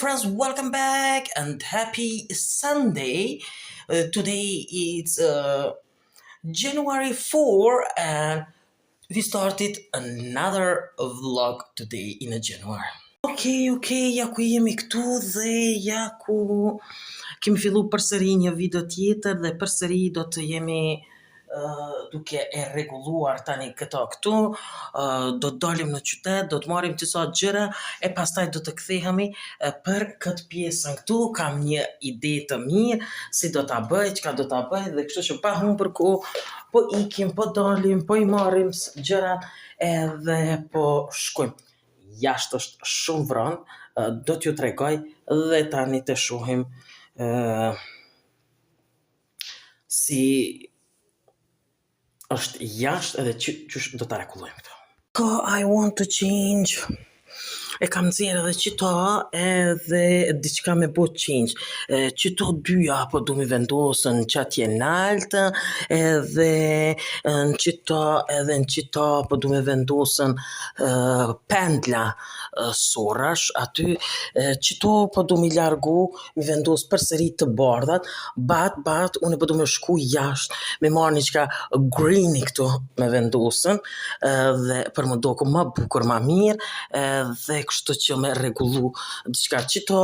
friends, welcome back and happy Sunday. Today it's January 4 and we started another vlog today in January. Okej, okej, ja ku jemi këtu dhe ja ku kemi fillu përsëri një video tjetër dhe përsëri do të jemi uh, duke e rregulluar tani këto këtu, uh, do të dalim në qytet, do të marrim disa gjëra e pastaj do të kthehemi uh, për këtë pjesën këtu. Kam një ide të mirë si do ta bëj, çka do ta bëj dhe kështu që pa humbur kohë, po ikim, po dalim, po i marrim s- gjërat edhe po shkojmë. Jashtë është shumë vran, uh, do t'ju tregoj dhe tani të shohim uh, si është jashtë edhe që, qysh do ta rregullojmë këto. Ko I want to change. E kam nxjerrë edhe qito edhe diçka me bo change. E, qito dyja po du mi vendosën që atje naltë edhe në qito edhe në qito po du mi vendosën uh, pendla uh, sorrash aty. E, qito po du mi largu, mi vendos përsëri të bardhat, but, but, unë po du me shku jashtë me marrë një qka greeni këtu me vendosën dhe për më doku më bukur, më mirë dhe kështu që me rregullu diçka qito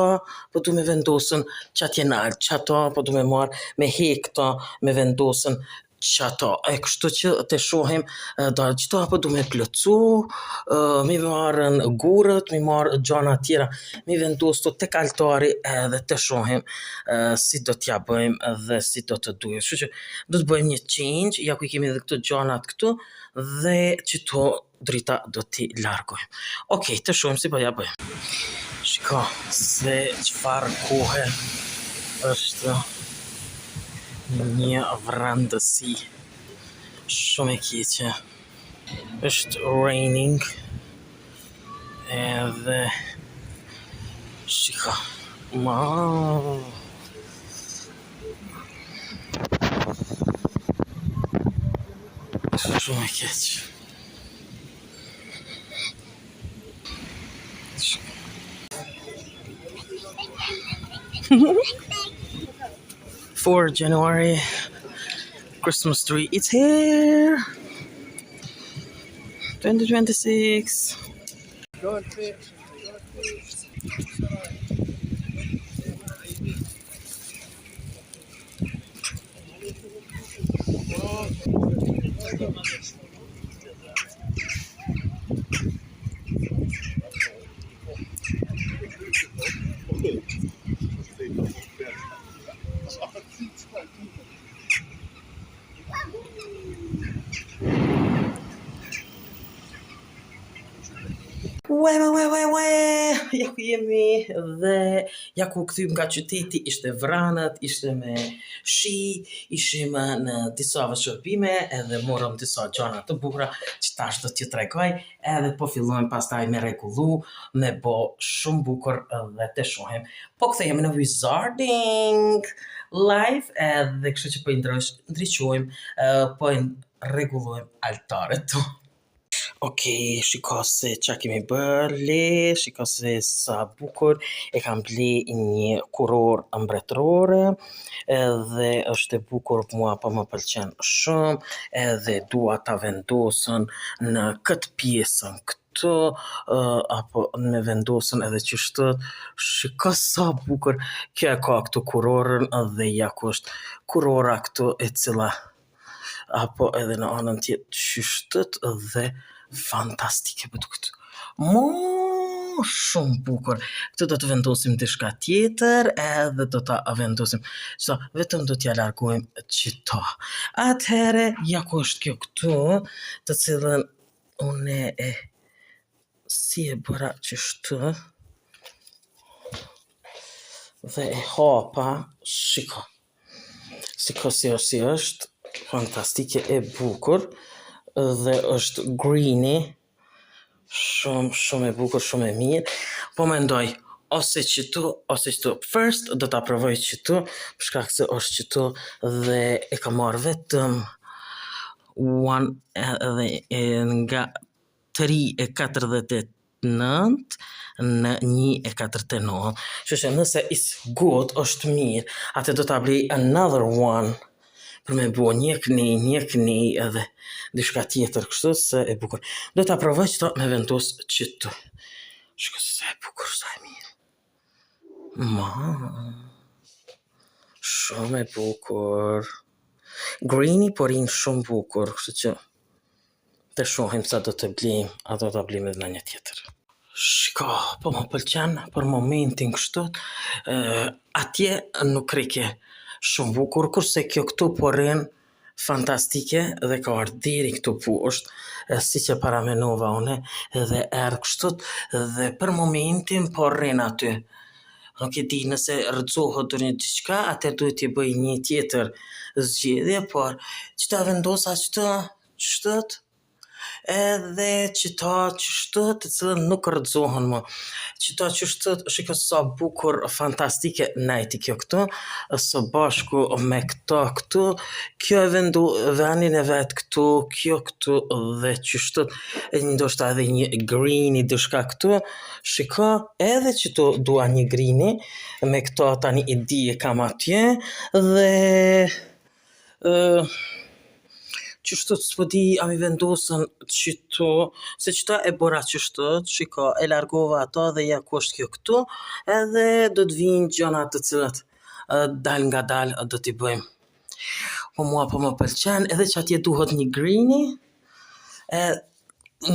po du me vendosën që atje nalt, qato po du me marrë me hek këto me vendosën qato, e kështu që të shohim do qito po du me plotsu, mi marrën gurët, mi marrë gjana tjera, mi vendos to tek altari edhe të shohim si do t'ja bëjmë dhe si do të duhet. Kështu që do të bëjmë një change, ja ku i kemi edhe këto gjanat këtu dhe qito drita do t'i largojmë. Okej, të shohim si po ja bëjmë. Shiko se çfarë kohe është një vrandësi shumë e keqe. Është raining edhe shiko. Ma është shumë e keq. 4 January, Christmas tree, it's here. 2026. Ue, ue, ue, ue, ja ku jemi dhe ja ku u kthyem nga qyteti, ishte vranët, ishte me shi, ishim në disa shërbime edhe morëm disa gjana të bukura që tash do t'ju tregoj edhe po fillojmë pastaj me rregullu, me bo shumë bukur dhe të shohim. Po kthehemi në Wizarding Live edhe kështu që po i ndrosh, ndriçojmë, po i rregullojmë altaret tonë. Okej, shiko se qa kemi bërë, le, shiko se sa bukur, e kam ble një kuror mbretërore, edhe është e bukur, mua po më pëlqen shumë, edhe dua ta vendosën në këtë pjesën këtu, uh, apo me vendosën edhe qështu, shiko sa bukur, kjo e ka këtu kurorën dhe ja ku është kurora këtu e cila apo edhe në anën tjetër qyshtët dhe fantastike po duket. Mo shumë bukur. Këtë do të vendosim diçka tjetër edhe do ta vendosim. So, vetëm do t'ja largojmë qito. Atëhere, ja ku është kjo këtu, të cilën unë e si e bëra qështu dhe e hapa, shiko. Shiko si është, si është, fantastike e bukur dhe është greeny, shumë shumë e bukur, shumë e mirë. Po mendoj ose qëtu ose qëtu. First do ta provoj qëtu, për shkak se është qëtu dhe e kam marrë vetëm one edhe e nga 3 e 48. 9 në 1.49. Kështu që nëse is good, është mirë, atë do ta blej another one për me bo një këni, një këni edhe diçka tjetër kështu se e bukur. Do ta provoj qëto me vendos qëtu. Shiko se sa e bukur, sa e mirë. Ma, shumë e bukur. Greeni po rinë shumë bukur, kështu që të shohim sa do të blejmë, a do ta blejmë edhe në një tjetër. Shiko, po më pëlqen për momentin kështu, ë, atje nuk rike shumë bukur, kurse kjo këtu po rrin fantastike dhe ka ardhur deri këtu poshtë, e, si që paramenova une, edhe erdh kështu dhe për momentin po rrin aty. Nuk e di nëse rrëzohet ndonjë diçka, atëherë duhet t'i bëj një tjetër zgjedhje, por që ta vendosa qëto, qështët, edhe qëta qështu të cilën nuk rrëzohen më. Qëta qështu, shiko sa bukur, fantastike nejti kjo këtu, së bashku me këto këtu, kjo e vendu vendin e vet këtu, kjo këtu dhe qështu, e ndoshta edhe një greeni diçka këtu, shiko, edhe qëtu dua një greeni, me këto tani i di e kam atje, dhe ë qështu s'po di a mi vendosën qëtu, se qëto e bëra qështu, shiko, e largova ato dhe ja ku është kjo këtu, edhe do të vinë gjëra të cilat dal nga dal do t'i bëjmë. Po mua po më pëlqen, edhe që atje duhet një greeni, e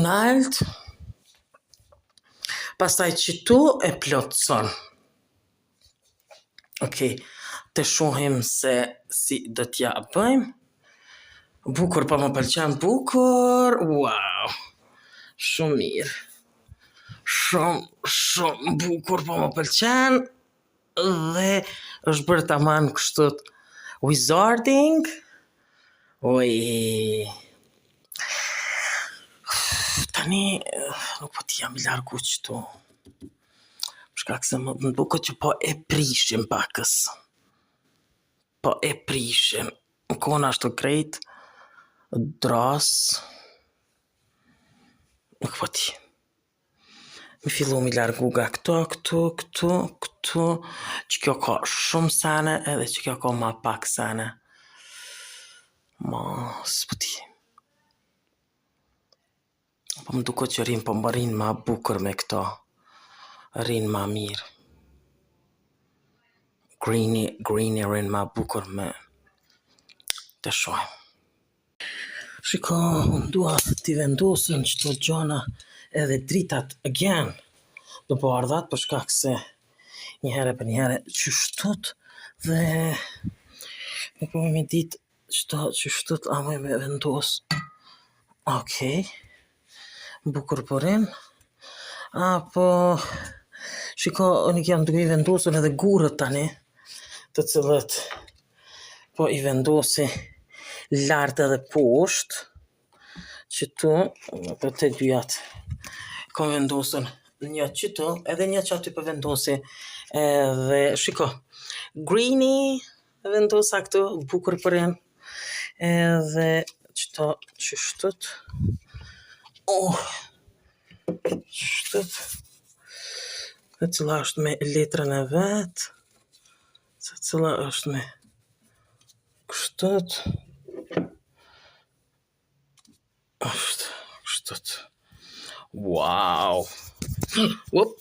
nalt, pastaj qëtu e plotëson. Okej, të shohim se si do t'ja bëjmë. Bukur, po më pëlqen bukur. Wow. Shumë mirë. Shumë, shumë bukur po më pëlqen. Dhe është bërë taman kështu wizarding. Oj. Tani nuk po ti jam i largu qëtu. Për shkak se më, më duket që po e prishim pakës. Po e prishim. Në kohën ashtu krejt dras. Nuk po ti. Mi fillu mi largu nga këto, këtu, këtu, këtu, që kjo ka shumë sene edhe që kjo ka ma pak sene. Ma, s'po ti. Po më duket që rrin, po më rrin ma bukur me këto. Rrin ma mirë. Greeni, greeni rrin ma bukur me të shohim. Shiko, unë dua t'i vendosën qëto gjana edhe dritat again të bardhat për shkak se një herë për një herë qyshtut dhe nuk po me ditë qëto qyshtut a muj me vendos. Okej. Bukur po rrin. Apo shiko, unë jam duke i vendosur edhe gurët tani, të cilët po i vendosi lart edhe poshtë, qëtu, për të dyjat kom vendosur një qëtu, edhe një që aty po vendosi, edhe shiko, greeni e vendosa këtu, bukur po rrin, edhe qëto qështut, oh, qështut, e cila është me letrën e vet, se cila është me kështut, është kështut. Wow! Up.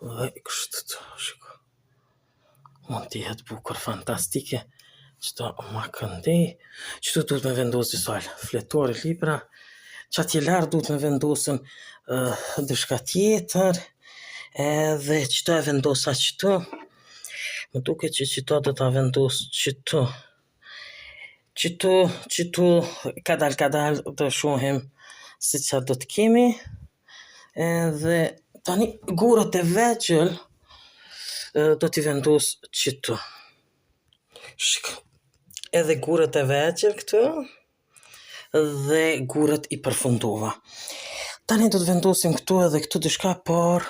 Dhe kështut, shiko. Mund të jetë bukur fantastike. Qëto ma këndej. Qëtu duhet me vendosë disa fletore libra. Që atje lart duhet me vendosën uh, diçka tjetër. Edhe qëto e vendosa qëtu. Më duket që qëto do ta vendos qëtu. Qëtu, qëtu, kadal kadal do shohim se qa do të kemi. Edhe tani gurët e vegjël do t'i vendos qëtu. Shiko. Edhe gurët e vegjël këtu dhe gurët i përfundova. Tani do të vendosim këtu edhe këtu diçka, por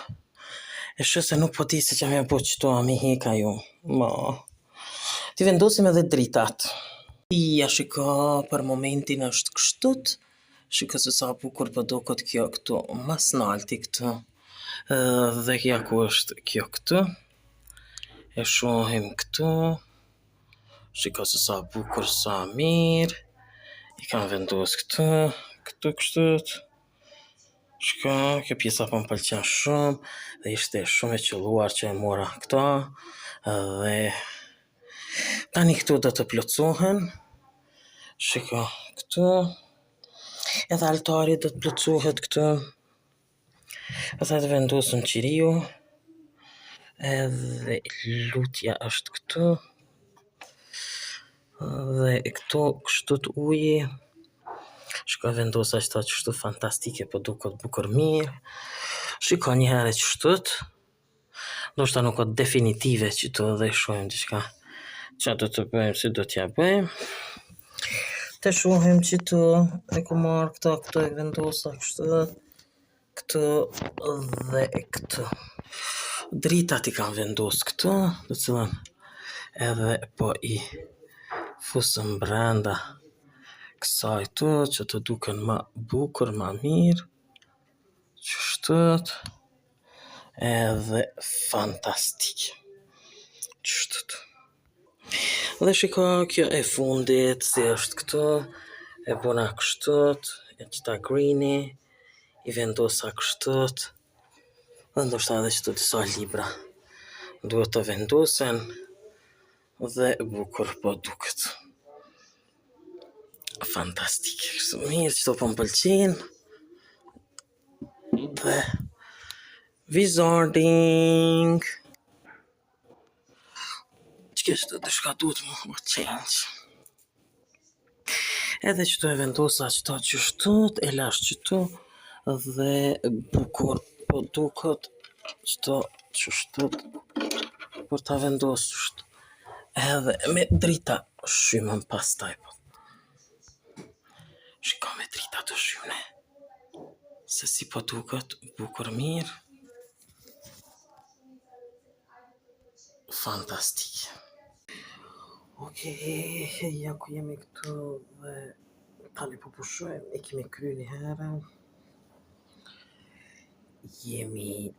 e shoh se nuk po di se ç'a më bo qëtu, a mi hek ajo. Ma. Ti vendosim edhe dritat. Ja shiko, për momentin është kështut. Shiko se sa bukur po duket kjo këtu, mas nalti këtu. Dhe ja ku është kjo këtu. E shohim këtu. Shiko se sa bukur, sa mirë. I kam vendos këtu, këtu kështu. Shiko, kjo pjesa po më pëlqen shumë dhe ishte shumë e qëlluar që e mora këto dhe tani këtu do të plotësohen. Shiko, këtu edhe altari do të plotësohet këtu. Pastaj të vendosëm qiriu. Edhe lutja është këtu. Dhe këtu kështu të uji. Shiko vendosa qëto qështu fantastike, po duket bukur mirë. Shiko një herë qështut. Ndoshta nuk o definitive qëtu edhe shohim diçka. Qa do të bëjmë, si do t'ja bëjmë. Të shohim qëtu, e ku marrë këto, këto e vendosa kështu, këtu dhe këtu. Dritat i kam vendos këtu, të cilën edhe po i fusëm brenda kësaj tu, që të duken ma bukur, ma mirë. Qështut, edhe fantastike. Qështut. Dhe shiko kjo e fundit, si është këtu, e bona kështut, e qëta greeni, i vendosa kështut, dhe ndoshta edhe qëtu disa libra duhet të vendosen, dhe bukur po duket. Fantastike, kështu mirë, qëto po më pëlqen. Dhe Wizarding. Që kjo qëto diçka duhet më më change. Edhe qëtu e vendosa qëto qështut, e lash qëtu dhe bukur po duket qëto qështut për ta vendos qështu. Edhe me drita shymën pastaj po. Shiko me drita të shymne. Se si po duket, bukur mirë. Fantastike. Okej, ja ku jemi këtu dhe tani po pushojmë, e kemi kry një herë. Jemi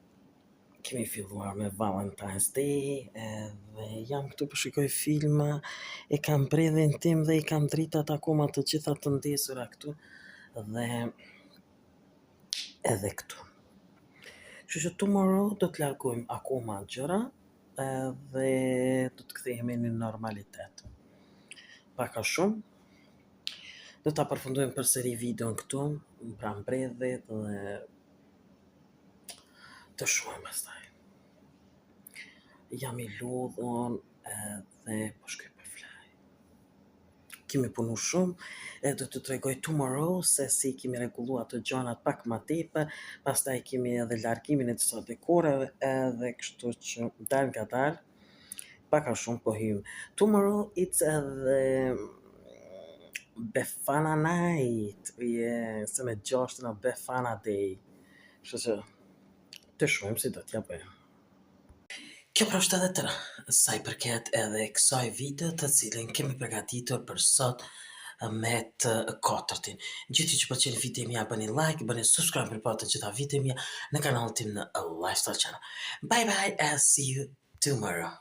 kemi filluar me Valentine's Day edhe jam këtu po shikoj filma, e kam bredhin tim dhe i kam dritat akoma të gjitha të ndezura këtu dhe edhe këtu. Kështu që tomorrow do të largojmë akoma gjëra edhe do të kthehemi në normalitet. Pak a shumë. Do ta përfundojmë përsëri videon këtu, pranë bredhit dhe të shohim pastaj. Jam i lodhur edhe po shkoj për flaj. Kemi punu shumë e do të tregoj tomorrow se si kemi rregulluar ato gjanat pak ma tepër, pastaj kemi edhe largimin e disa dekoreve edhe kështu që dal nga dal pak a shumë po hyjmë. Tomorrow it's edhe Befana night. Yeah, se me gjashtën o Befana day. Kështu që të shohim si do t'ja bëjmë. Kjo pra është edhe tëra, sa i përket edhe kësaj video të cilën kemi përgatitur për sot me të katërtin. Gjithë ju që pëlqeni video mia, bëni like, bëni subscribe për pa të gjitha video mia në kanalin tim në Lifestyle Channel. Bye bye and see you tomorrow.